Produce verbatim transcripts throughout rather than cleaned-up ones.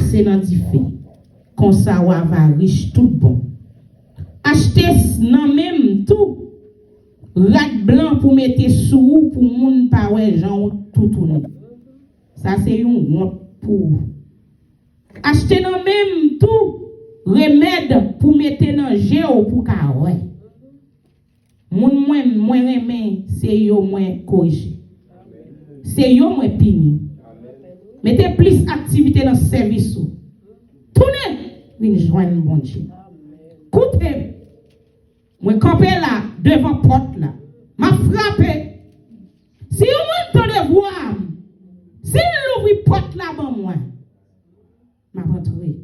Se nan dife. Konsa w a va rich tout bon. Achte s- nan men m tou rad blan pou mete sou ou pou moun pa wè jan w toutouni. Sa se yon wont pou ou. Achte nan men m tou remèd pou mete nan je w pou w ka wè. Moun mwen, mwen renmen, se yo mwen korije. Se yo mwen pini. Mete plis aktivite nan sèvis ou. Tounen vin jwenn Bondye. Koute m. Mwen kanpe la, devan pòt la. M ap frape. Si yon moun tande vwa m, si l louvri pòt la ban mwen, m ap antre.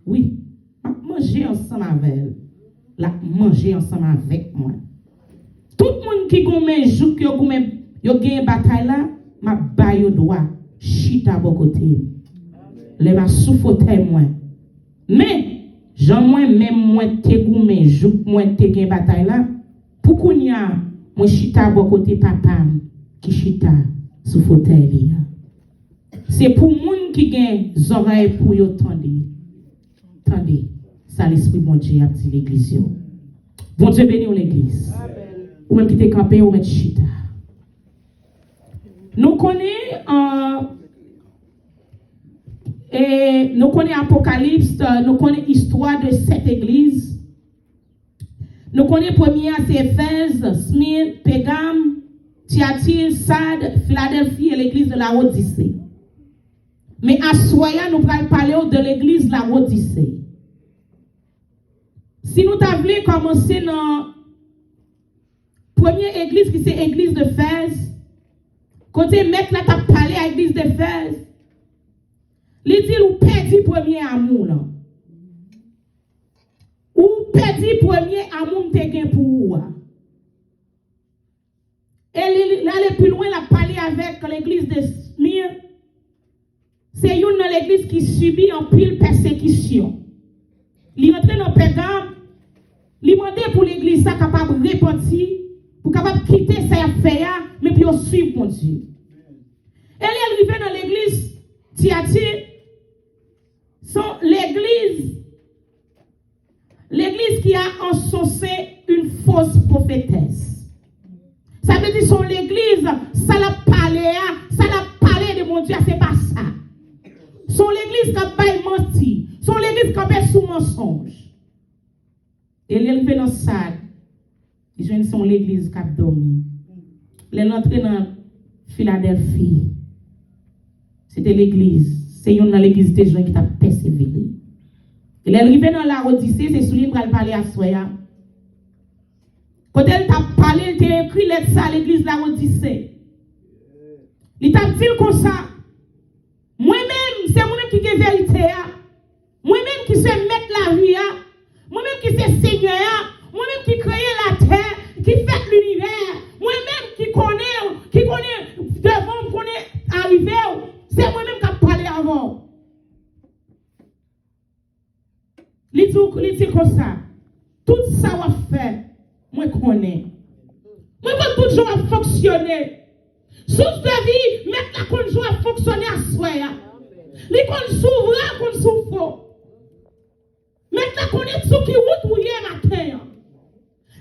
Wi, m ap manje ansanm avè l. L ap manje ansanm avèk mwen. Tout moun ki goumen jouk yo goumen, yo genyen batay la, m ap ba yo dwa chita bò kote m. Lè m asou fotèy mwen. Men, jan mwen menm mwen te goumen jouk mwen te gen batay la, pou kounye a, mwen chita bò kote papa m ki chita sou fotèy li a. Se pou moun ki gen zòrèy pou yo tande. Tande sa Lespri Bondye ap di legliz yo. Bondye beni w, legliz. Ou menm ki te kanpe, ou mèt chita. Nou konnen, euh, e nou konnen Apokalips, euh, nou konnen istwa de sèt egliz. Nou konnen premye a se Efèz, Smir, Pègam, Tyatir, Sad, Filadèlfi e legliz de Lawodise. Men aswè a, nou pral pale w de legliz Lawodise. Si nou ta vle kòmanse nan premye egliz ki se egliz de Efèz, kote mèt la t ap pale a egliz de Efèz, li di l, ou pèdi premye amou lan. Ou pèdi premye amou m te gen pou ou a. E li, li ale pi lwen, l ap pale avèk legliz de Smir. Se youn nan legliz ki sibi anpil pèsekisyon. Li antre nan Pègam, li mande pou legliz sa kapab repanti, pou kapab kite sa y ap fè a, men pou yo swiv Bondye. E lè l rive nan legliz Tiyati, se yon legliz, legliz ki a ansanse yon fos pwofetès. Sa vle di se yon legliz, sa l ap pale a, sa l ap pale de Bondye a, se pa sa. Se yon legliz k ap bay manti. Se yon legliz kanpe sou mansonj. E lè l rive nan Sad, li jwenn se yon legliz k ap dòmi. Lè l antre nan Filadèlfi, se te legliz, se youn nan legliz li te jwenn ki t ap pèsevere. E lè l rive nan Lawodise, se sou li n pral pale aswè a. Kote l t ap pale, l te ekri lèt sa legliz Lawodise. Li t ap di l konsa, mwen menm, se mwen menm ki gen verite a. Mwen menm ki se mèt lavi a. Mwen menm ki se Senyè a. Mwen menm ki kreye latè, ki fè linivè. Mwen menm ki konnen, ki konnen devan w, konnen arive w. Se mwen menm k ap pale avè w. Li di, li di konsa, tout sa w ap fè, mwen konnen. Mwen konn tout jan w ap fonksyone. Sous de vi, mèt la konn jan w ap fonksyone aswè a. Li konn si w vrè, konn si w fo. Mèt la konnen sou ki wout ou ye maten an.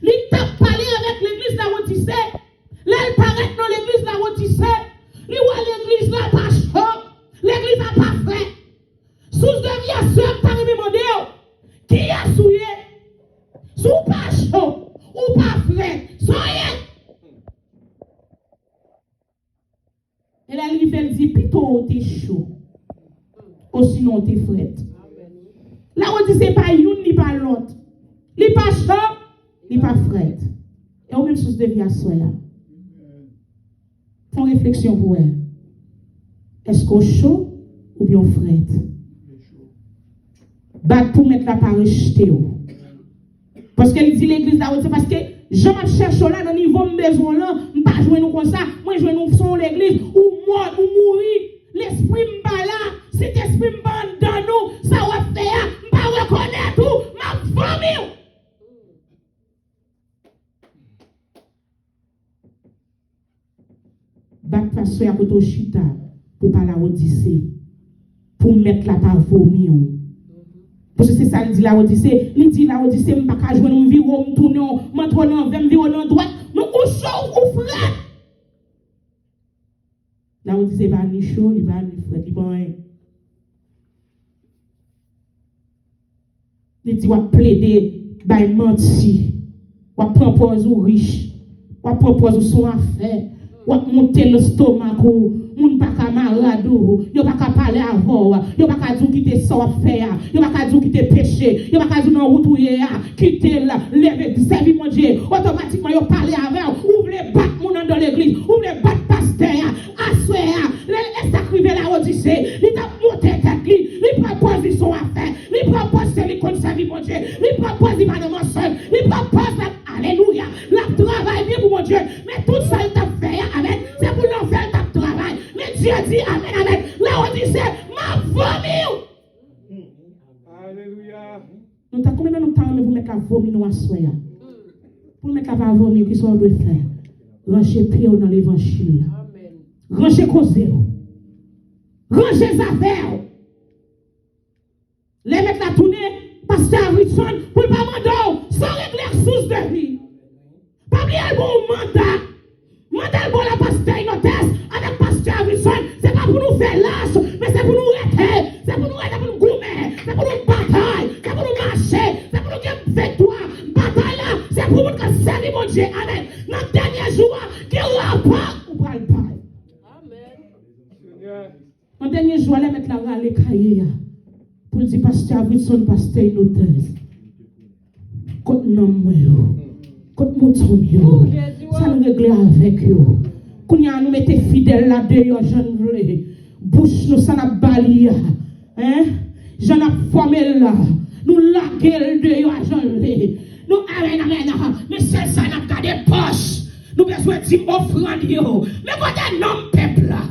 Li t ap pale avèk legliz Lawodise. Lè l parèt nan legliz Lawodise, li wè legliz la pa cho, legliz la pa frèt. Sous de vi a, sè m, ta renmen mande w, kiyès ou ye? Si w pa cho, ou pa frèt, sa w ye? E lè l rive, l di, pito w te cho, osinon w te frèt. Lawodise pa youn, li pa lòt. Li pa cho, li pa frèt. E ou menm sous de vi aswè a. Fè yon refleksyon pou wè. Èske w cho oubyen w frèt? Bat pou mèt la pa rejte w. Paske li di legliz la, se paske jan m ap chèche w la, nan nivo m bezwen w lan, m pa jwenn ou konsa, mwen jwenn ou se yon legliz, ou mò, ou mouri, lespri m pa la, Sentespri m pa anndan nou, sa w ap fè a, m pa rekonèt ou, m ap vòmi w. Bat aswè a kote w chita pou pale Lawodise. pou Mèt la pa vomi w. Paske se sa l di Lawodise. Li di Lawodise, "M pa ka jwenn ou, m vire w, m tounen w, m antre w nan vè, m vire w nan dwat, men ou cho, ou frèt." Lawodise pa ni cho, li pa ni frèt, li pa anyen. Li di w ap plede bay manti, w ap pran pòz ou rich, w ap pran pòz ou se yon afè, w ap moute lestomak ou, moun pa ka marad ou, yo pa ka pale avè w, yo pa ka di w kite sa w ap fè a, yo pa ka di w kite peche, yo pa ka di w nan wout ou ye a, kite l, leve, sèvi Bondye. Otomatikman, yo pale avè w, ou vle bat moun anndan legliz, ou vle bat pastè a, aswè a, lè, lè sa k rive Lawodise, li t ap monte tèt li, li pran pòz li se yon afè, li pran pòz se li konn sèvi Bondye, li pran pòz li pa nan mansonj, li pran pòz l ap, alelouya, l ap travay byen pou Bondye, men tout sa l t ap fè a, amèn, se pou lanfè l t ap travay. Men Dye di, amèn, amèn, Lawodise, m ap vomi w. Alelouya. Nou ta, konbyen nan nou ta renmen pou Mèt la vomi nou aswè a? Pou Mèt la pa vomi w, kisa w dwe fè? Ranje pye w nan levanjil la. Ranje koze w. Ranje zafè w. Lè Mèt la tounen, pastè Avritson, pou l pa mande w, sa w regle ak sous de vi. Pa bliye l ba w manda. Manda l ba w la pastè Inotès avèk pastè Avritson. Se pa pou nou fè lach, men se pou nou rete. Se pou nou rete, pou nou goumen. Se pou nou batay. Se pou nou mache. Se pou nou gen viktwa. Batay la, se pou moun k ap sèvi Bondye. Amèn. Nan dènye jou a, gen rapò ou pral bay. Amèn. Nan dènye jou a, lè Mèt la rale kaye a, pou l di pastè Avritson, pastè Inotès, kot nanm mwen yo? Kot mouton m yo? Sa n regle avèk yo? Kounye a, nou mete fidèl la deyò jan n vle. Bouch nou, sa n ap ba li a, en? Jan n ap fòme l la, nou lage l deyò a jan l vle. Nou, amèn, amèn. Men sèl sa n ap gade, pòch. Nou bezwen di ofrann yo. Men kote nonm pèp la?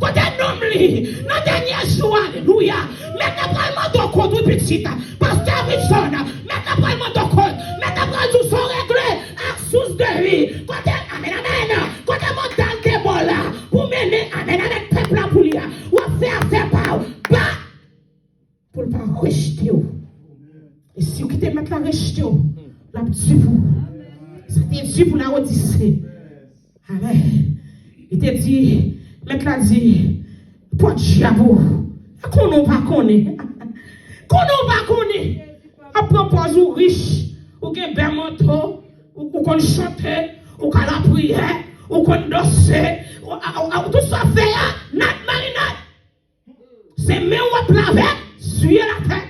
Kote nonm li? Nan dènye jou, alelouya. Mèt la pral mande w kont, wi, pitit. Pastè Wilson, mèt la pral mande w kont. Mèt la pral di w sa w regle ak sous de vi. Kote, amèn, amèn. Kote mantal te ba w la pou mennen, amèn, amèn, pèp la pou li a? W ap fè afè pa w. Pa pou l pa rejte w. E si w kite Mèt la rejte w, l ap di pou ou. Sa te di pou Lawodise. Amèn. Li te di, Mèt la di, pòdyab ou. Konnen w pa konnen. Konnen w pa konnen. W ap pran pòz ou rich, ou gen bèl manto, ou, ou konn chante, ou ka lapriyè, ou konn danse, ou, ou, ou, tout sa w fè a, nat marinad. Se men w ap lave, siye latè.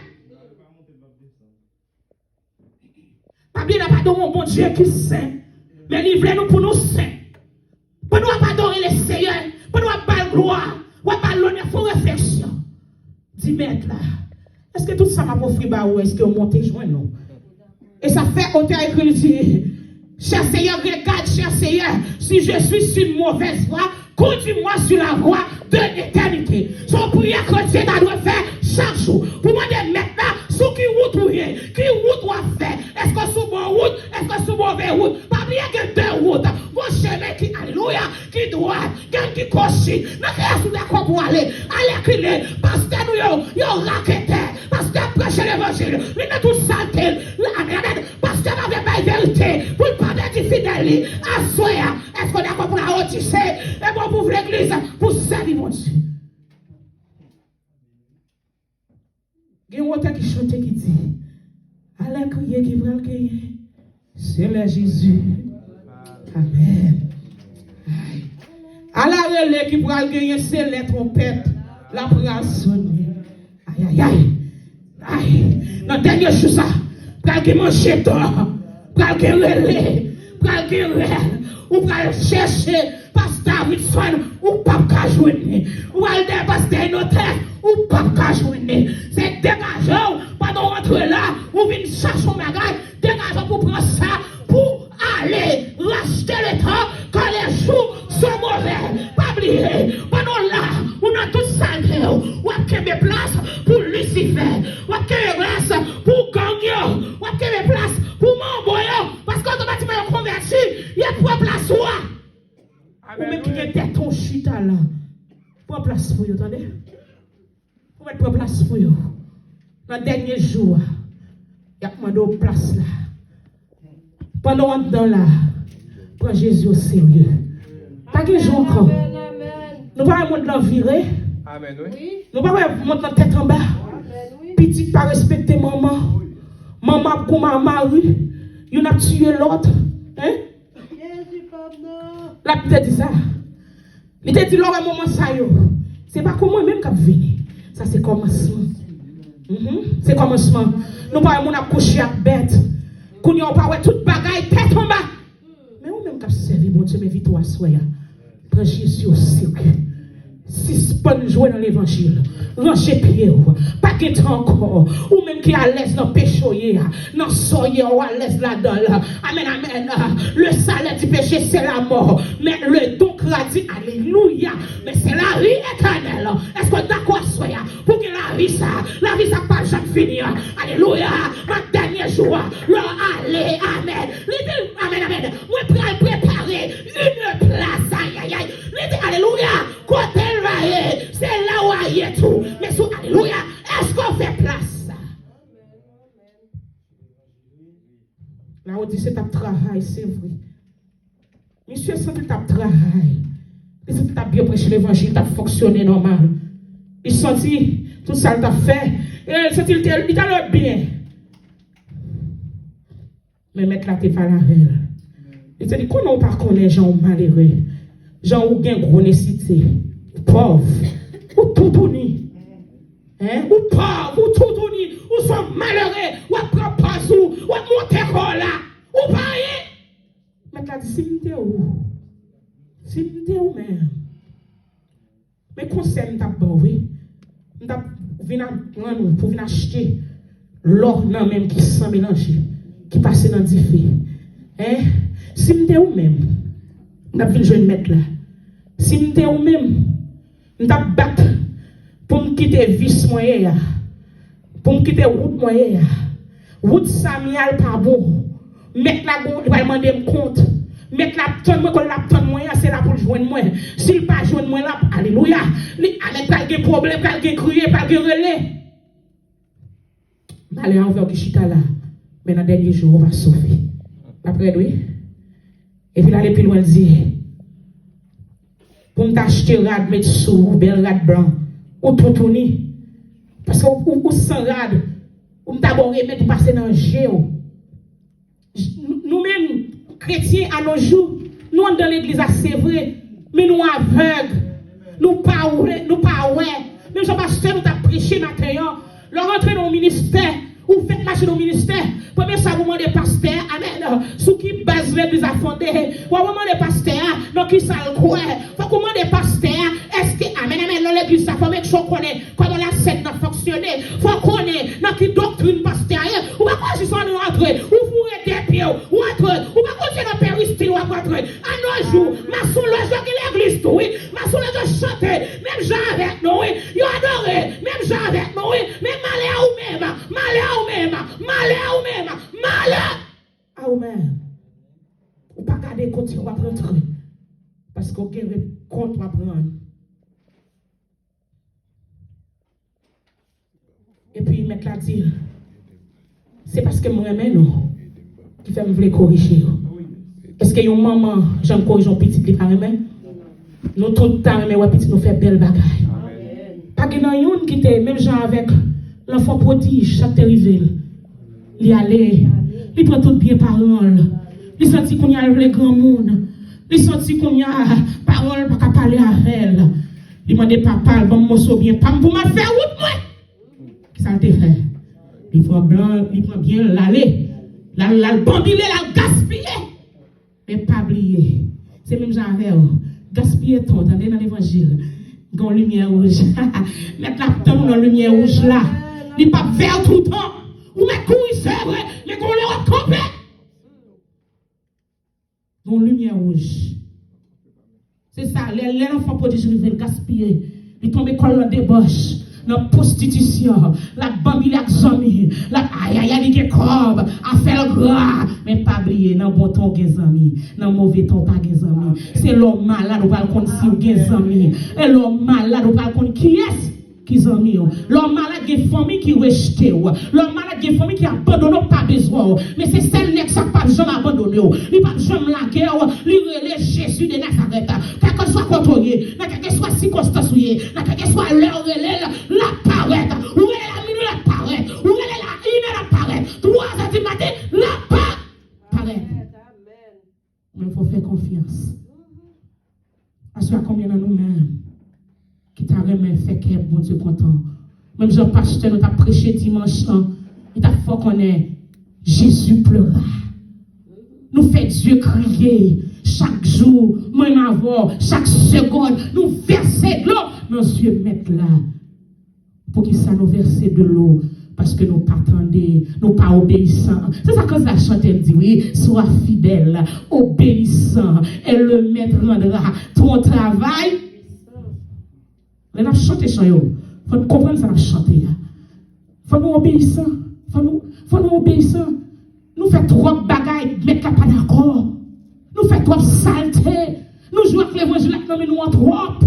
Pa bliye, n ap adore yon Bondye ki sen, men li vle nou pou nou sen. Pandan w ap adore Lesenyè, pandan w ap ba l glwa, w ap ba l lonè, fè yon refleksyon. Di, Mèt la, èske tout sa m ap ofri ba ou, èske yo monte jwenn ou? E sa fè otè ekri, li di, Cher Seigneur, regarde, cher Seigneur, si je suis sur une mauvaise voie, conduis-moi sur la voie de l'éternité. Se yon priyè kretyen ta dwe fè chak jou. Pou mande Mèt la, sou ki wout ou ye, ki wout w ap fè? Èske w sou bon wout? Èske w sou move wout? Pa bliye gen de wout. Gon chemen ki, alelouya, ki dwat, gen ki kwochi. Nan kiyès ou dakò pou ale? Alèkile, pastè nou yo, yo raketè. Pastè ap preche levanjil, li nan tout salte l. Amèn, amèn. Pastè pa vle bay verite pou l pa pèdi fidèl li. Aswè a, èske w dakò pou Lawodise? E bon pou legliz, pou sèvi Bondye. Gen yon otè ki chante ki di, alè kriye ki pral genyen, se lè Jezi. Amèn. Ay. Alè rele ki pral genyen, se lè twonpèt la pral sonnen. Ay, ay, ay. Ay. Nan dènye jou sa, pral gen manje dò, pral gen rele, pral gen rèl. Ou pral chèche pastè Avritson, ou p ap ka jwenn li. Ou al dèyè pastè Inotès, ou p ap ka jwenn li. Se degaje w, pandan w antre la, ou vin chache yon bagay, degaje w pou pran sa, pou ale rachte letan, car les jours sont mauvais. Pa bliye, pandan w la, ou nan tout salte w, w ap kenbe plas pou Lisifè, w ap kenbe plas pou gang yo, w ap kenbe plas pou manbo yo, paske otomatikman yo konvèti, y ap pran plas ou a. Ou menm ki gen tèt ou chita la, pran plas pou yo, tande. Mwen pran plas pou yo. Nan dènye jou a, y ap mande w plas la. Pandan w anndan la, pran Jezi oserye. Pa gen jou ankò. Nou pa wè mond lan vire. Nou pa wè mond lan tèt anba. Pitit pa respekte manman. Manman ap goumen ak mari. Youn ap tiye lòt. Hein? L ap te di sa. Li te di, lè w wè moman sa yo, se pa kou mwen menm k ap vini. Sa se kòmansman. Mhm. Se kòmansman. Nou pa wè moun ap kouche ak bèt. Kounye a, ou pa wè tout bagay tèt anba. Men ou menm k ap sèvi Bondye, m envite w aswè a. Pran Jezi oserye. Sispann jwe nan levanjil. Ranje pye w. Pa gen tan ankò. Ou menm ki alèz nan peche w ye a, nan sa w ye a, ou alèz ladan l. Amèn, amèn. Le salaire du péché, c'est la mort. Mais le don gratuit, alléluia. Mais c'est la vie éternelle. Èske w dakò aswè a? Pou gen lavi sa, lavi sa k p ap janm fini an. Alelouya. Nan dènye jou a, lè w ale, amèn. Li di, amèn, amèn. Mwen pral prepare yon plas. Ayayay. Li di, alelouya. Kote l va ye, se la w a ye tou. Men sou, alelouya. Èske w fè plas sa? Laodisye t ap travay, se vre. Misye santi l t ap travay. Li santi l t ap byen preche levanjil, l t ap fonksyone nòmal. Li santi tout sa l t ap fè. E li santi l te, li t al byen. Men mèt la te pale avè l. Li te di, konnen w pa konnen jan w malere, jan w gen gwo nesesite, ou pòv, ou toutouni. Hein? Ou pòv, ou toutouni, ou se yon malere, w ap pran pòz ou, w ap monte kò w la, ou pa anyen. Mèt la di, si m te ou, si m te ou menm, men konsèy m t ap ba w, wi. M t ap vin aprann ou pou vin achte lò nan men m ki san melanje, ki pase nan dife. Hein? Si m te ou menm, m t ap vin jwenn mèt la. Si m te ou menm, m t ap bat pou m kite vis mwen ye a. Pou m kite wout mwen ye a. Wout sa m ye a l pa bon. Mèt la gon, li pral mande m kont. Mèt la ap tann mwen, kote l ap tann mwen an, se la pou l jwenn mwen. Si l pa jwenn mwen la, alelouya. Li, a, mèt pral gen pwoblèm, pral gen kriye, pral gen rele. Malè a anvè w ki chita la, men nan dènye jou, ou va sove. L ap rèd, wi. Epi l ale pi lwen, l di, pou m ta achte rad, met sou ou, bèl rad blan, ou toutouni. Paske ou, ou, ou san rad, ou m ta ba w remèd pou pase nan je w. Nou menm, kretyen a nos jours, nou anndan legliz la, se vre, men nou avèg. Nou pa wè, nou pa wè. Menm jan pastè nou t ap preche maten an, lè w rantre nan yon ministè, ou fèk mache nan yon ministè, premye sa pou mande pastè a, amèn, sou ki baz legliz la fonde. W ap mande pastè a nan kisa l kwè. Fòk ou mande pastè a, èske, amèn, amèn, nan legliz la, fò make sure w konnen kòman lasèn nan fonksyone. Fò w konnen nan ki doktrin pastè a ye. Ou pa ka jis antre, ou foure de pye w, ou antre. Ou pa konn se nan peristil w ap antre. A nos jours, masonlòj yo gen legliz tou, wi. Masonlòj yo chante menm jan avèk nou, wi. Yo adore menm jan avèk nou, wi. Men malè a ou menm, malè a ou menm, malè a ou menm, malè a ou menm. Ou pa gade kote w ap rantre. Paske w gen kont w ap rann. Epi mèt la di l, se paske m renmen nou ki fè m vle korije yo. Èske yon manman janm korije yon pitit li pa renmen? Nou tout ta renmen wè pitit nou fè bèl bagay. Pa gen nan youn ki te menm jan avèk lanfan pwodij, sa k te rive l. Li ale, li pran tout byen paran l. Li santi kounye a l vle granmoun. Li santi kounye a paran l pa ka pale avè l. Li mande papa l, ban m moso byen pa m pou m al fè wout mwen. Kisa l te fè? Li pran blan, li pran byen l, l ale. L al, l al banbile, l al gaspiye. Men pa bliye, se menm jan avè w. Gaspiye tan w, tande nan levanjil. Gen yon limyè wouj. Mèt la ap tann ou nan limyè wouj la. Li p ap vè toutan. Ou mèt kouri, se vre, men gen yon lè w ap kanpe. Gen yon limyè wouj. Se sa, lè, lè lanfan pwodij rive, l gaspiye. Li tonbe kò l nan debòch, nan pwostitisyon. L ap banbile ak zanmi. L ap ayayay, li gen kòb. Afè l gra. Men pa bliye, nan bon tan w gen zanmi. Nan move tan w pa gen zanmi. Se lè w malad ou pral konn si w gen zanmi. E lè w malad ou pral konn kiyès ki zanmi w. Lè w malad, gen fanmi ki rejte w. Lè w malad, gen fanmi ki abandone w, pa bezwen w. Men se sèl nèg sa k p ap janm abandone w. Li p ap janm lage w. Li rele Jezi de Nazarèt. Kèlkeswa kote w ye, nan kèlkeswa sikonstans ou ye, nan kèlkeswa lè w rele l, l ap parèt. Ou rele l a minwi, l ap parèt. Ou rele l a inè, l ap parèt. Twa zè di maten, l ap pa-, parèt. Men fò w fè konfyans. Aswè a, konbyen nan nou menm ki ta renmen fè kè Bondye kontan? Menm jan pastè nou t ap preche dimanch lan, li t ap fè w konnen, Jésus pleura. Nou fè Dye kriye chak jou, mwen m avè w, chak segonn, nou vèse dlo nan zye Mèt la. Poukisa nou vèse dlo? Paske nou pa tande, nou pa obeyisan. Se sa Kanzay chante, l di, wi, sois fidèle, obéissant, et le maître rendra ton travail. Lè n ap chante chan yo, fò n konprann sa n ap chante a. Fò nou obeyisan. Fò nou, fò nou obeyisan. Nou fè twòp bagay, Mèt la pa dakò. Nou fè twòp salte. Nou jwe ak levanjil la ki nan men nou an twòp.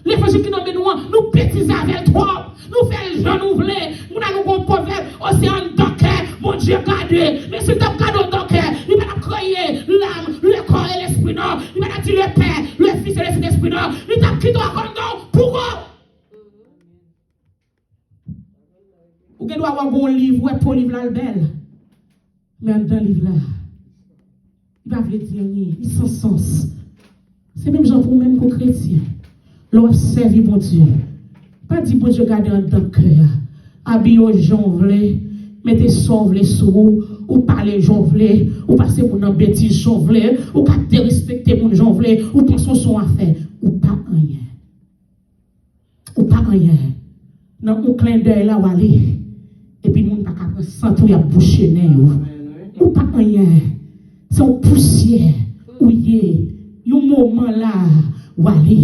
Levanjil ki nan men nou an, nou betize avè l twòp. Nou fè l jan nou vle. Moun nan nou gon pwovèb, o, se anndan kè Bondye gade. Men si l t ap gade w anndan kè, li pa t ap kreye l'âme, le corps et l'esprit, non. Li pa t ap di le Père, le Fils et le Saint-Esprit, non. Li t ap kite w ak anndan w pou kò w. Ou gen dwa wè gon liv, ou wè po liv la l bèl. Men anndan liv la, li pa vle di anyen, li san sans. Se menm jan pou ou menm kou kretyen. Lè w ap sèvi Bondye, pa di Bondye gade anndan kè a. Abiye w jan w vle, mete sa w vle sou ou, ou pale jan w vle, ou pase moun nan betiz jan w vle, ou ka derespekte moun jan w vle, ou panse w se yon afè, ou pa anyen. Ou pa anyen. Nan yon klendèy la, w ale. Epi moun pa ka pran sant ou, y ap bouche nen yo. Ou pa anyen. Se yon pousyè ou ye. Yon moman la, w ale.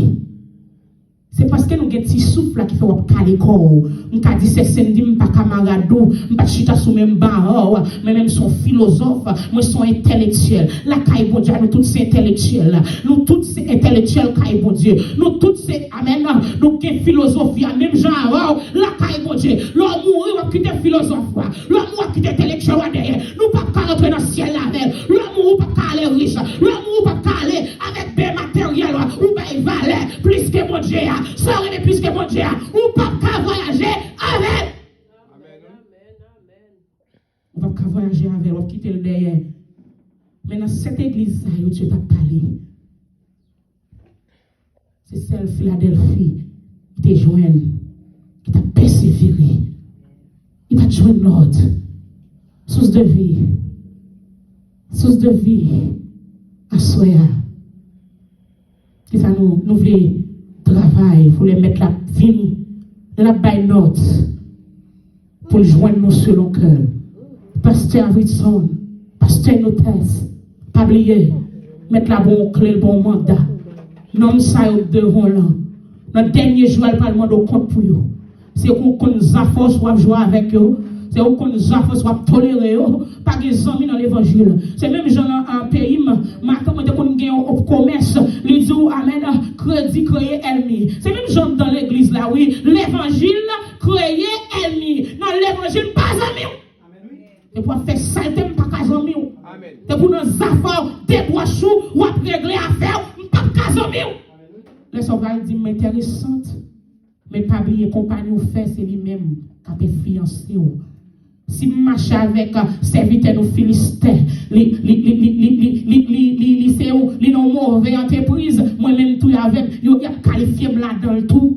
Se paske nou gen ti souf la ki fè w ap kale kò w. M ka di sè Sendy, m pa kamarad ou, m pa t chita sou menm ba a w, men menm se yon filozòf, mwen se yon entèlektyèl. Lakay Bondye a, nou tout se entèlektyèl. Nou tout se entèlektyèl kay Bondye. Nou tout se, amèn, nou gen filozofi a menm jan avè w lakay Bondye. Lè w mouri, w ap kite filozòf ou a. Lè w mouri, w ap kite entèlektyèl ou a dèyè. Nou p ap ka rantre nan syèl la avè l. Lè w mouri, ou p ap ka ale rich. Lè w mouri, ou p ap ka ale avèk byen materyèl ou a. Ou bay valè plis ke Bondye a. Sa w renmen plis ke Bondye a. Ou p ap ka vwayaje avè l. Ou p ap ka vwayaje avè l, w ap kite l dèyè. Men nan sèt egliz sa yo, Dye t ap pale. Se sèl Filadèlfi ki te jwenn, ki t ap pèsevere. Li pa t jwenn lòt. Sous de vi. Sous de vi. Aswè a. Kisa nou, nou vle travay pou lè Mèt la ap vini, lè l ap bay nòt, pou l jwenn nou selon kè l. Pastè Avritson, pastè Notès, pa bliye, Mèt la ba w yon kle, l ba w yon manda. Nonm sa yo k devan w lan, nan dènye jou a, l pral mande w kont pou yo. Se ou konn zafè w si w ap jwe avèk yo. Se ou konn zafè w si w ap tolere yo. Pa gen zanmi nan levanjil. Se menm jan nan, an peyi m, matant mwen te konn gen yon komès, li di w, amèn, kredi kreye ènmi. Se menm jan nan legliz la, wi. Levanjil kreye ènmi. Nan levanjil, m pa zanmi w. Depi w ap fè salte, m pa ka zanmi w. Depi w nan zafè w, debwòch ou, w ap regle afè w, m p ap ka zanmi w. Lè sa w pral di m enteresant. Men pa bliye, konpayi w fè, se li menm k ap enfliyanse w. Si m mache avèk, a, sèvitè nou Filisten, li, li, li se yon, li nan yon move antrepriz, mwen menm tou avè m, yo, y ap kalifye m ladan l tou.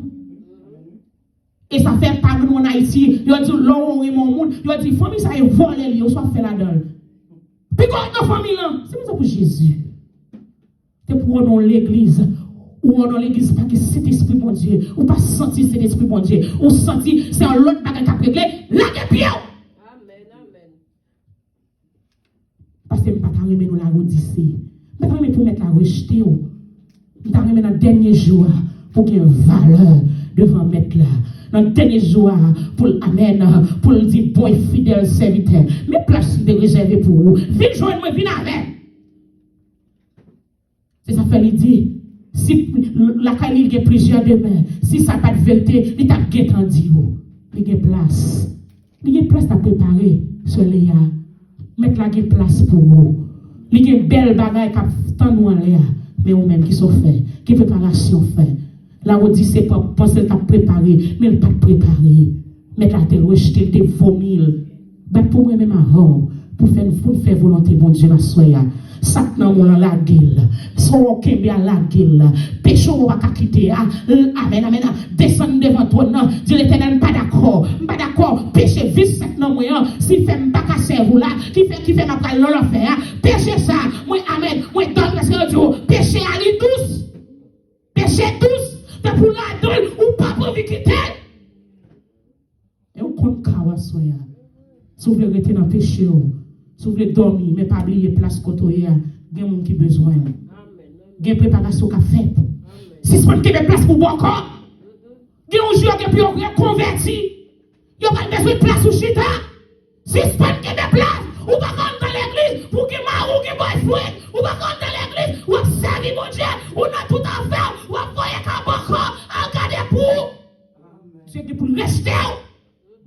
E sa fè pa gen nou ann Ayiti, yo di lè w renmen yon moun, yo di fanmi sa e vòlè li ye, ou sa w ap fè ladan l. Piga w nan fanmi lan, se konsa pou Jezi. Se pou w nan legliz. Ou nan legliz pa gen Sentespri Bondye. Ou pa santi Sentespri Bondye. Ou santi se yon lòt bagay k ap regle. Lage pye w! Amèn, amèn. Paske m pa ta renmen nou laodise. M pa ta renmen pou Mèt la rejte w. M ta renmen nan dènye jou a pou gen valè devan Mèt la. Nan dènye jou a pou l, amèn, pou l di bon e fidèl sèvitè. Men plas li te rezève pou ou. Vin jwenn mwen, vin avè m. Se sa fè li di, Si lakay li gen plizyè demen, si sa pa t verite, li t ap gentan di yo. Li gen plas. Li gen plas l ap prepare, sè Leya. Mèt la gen plas pou ou. Li gen bèl bagay k ap tann ou anlè a. Men ou menm, kisa w fè? Ki preparasyon w fè? Lawodi se pa panse l t ap prepare, men l pa t prepare. Mèt la te rejte l, te vomi l. Bat pou mwen menm avè w, pou fè n, pou n fè volonte Bondye m aswè a. Sa k nan men w lan, lage l. Sa w kenbe a, lage l. Peche w pa ka kite a. Amèn, amèn. Desann devan twòn nan. Di Letènèl, m pa dakò. M pa dakò. Peche visye k nan mwen an, si fè m pa ka sèvi w la, ki fè, ki fè m ap pral nan lanfè a. Peche sa, mwen, amèn. Mwen dòmi paske yo di w, peche a li dous. Peche dous, tanpou ladan l, ou p ap anvi kite l. E ou konn ka w aswè a. Si w vle rete nan peche w, si w vle dòmi, men pa bliye plas kote w ye a, gen moun ki bezwen l. Gen preparasyon k ap fèt. Sispann kenbe plas pou bòkò. Gen yon jou yo gen pou yo rekonvèti. Yo pral bezwen plas ou chita. Sispann kenbe plas. Ou pa ka anndan legliz pou gen mari w, gen boyfriend. Ou pa ka anndan legliz, w ap sèvi Bondye. Ou nan tout afè w, w ap voye ka bòkò. Al gade pou ou. Dye gen pou l rejte w.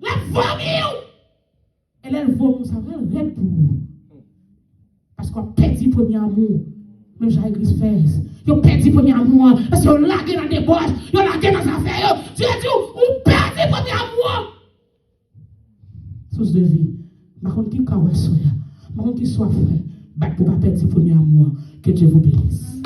L ap vomi w. E lè l vomi w, sa pral rèd pou ou. Paske w ap pèdi premye amou w. Menm jan Egliz Efèz, yo pèdi premye amou an. Paske yo lage nan debòch, yo lage nan zafè yo. Dye di w, ou pèdi premye amou an. Source de vie. M pa konn ki ka w aswè a. M pa konn ki sa w ap fè. Bat pou w pa pèdi premye amou an. Que Dieu vous bénisse.